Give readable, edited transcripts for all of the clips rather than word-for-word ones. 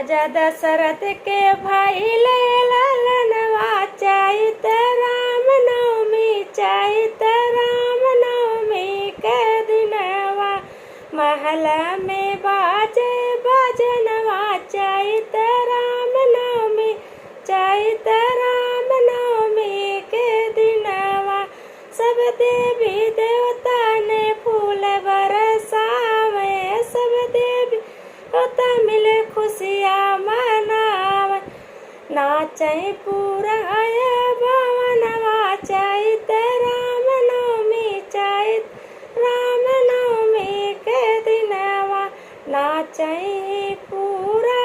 राजा दशरथ के भाई ललनवा चैत राम नवमी, चैत राम नवमी के दिनवा। महल में बाजे भजनवा चैत राम नवमी, चैत राम नवमी के दिनवा। सब देवी देवता ने फूल बरसावे, सब देवी देवता मिले खुशियाँ मनावे। नाचै पूरा भवनवा चैत राम नवमी, चैत राम नवमी के दिनवा। नाचै पूरा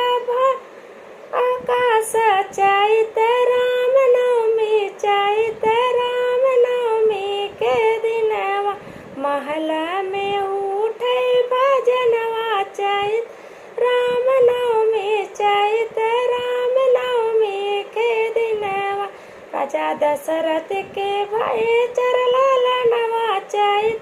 आकाश चैत राम नवमी, चैत राम नवमी के दिनवा। महल में उठे भजनवा चैत राम नवमी, चैत राम नवमी के दिनवा। राजा दशरथ के भाई चरलनवा चैत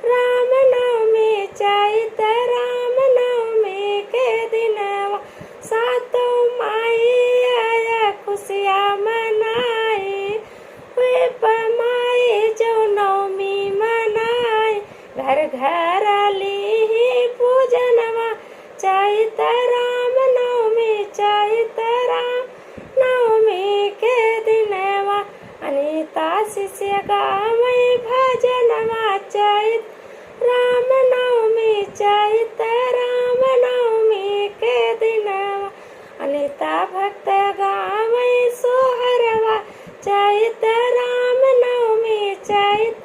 राम नवमी, चैत राम नवमी के दिनवा। सातों माई आया खुशियाँ मनाई, वे माई जो नवमी मनाई। घर घर ली पूजनवा चैत राम नवमी, चैत राम नवमी के दिनवा। अनीता शिष्य गावै भजनवा चैत राम नवमी, चैत राम नवमी के दिनवा। अनीता भक्त गावै सोहरवा चैत राम नवमी, चैत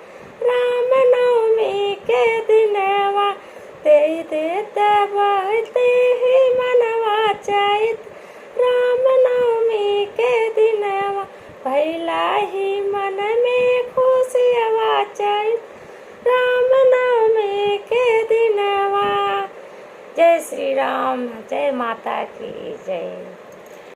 राम नवमी के दिनवा। ते देत बहते ही मनवा चैत राम नवमी के दिनवा। भैला ही मन में खुशियवा चैत राम नवमी के दिनवा। जय श्री राम, जय माता की जय।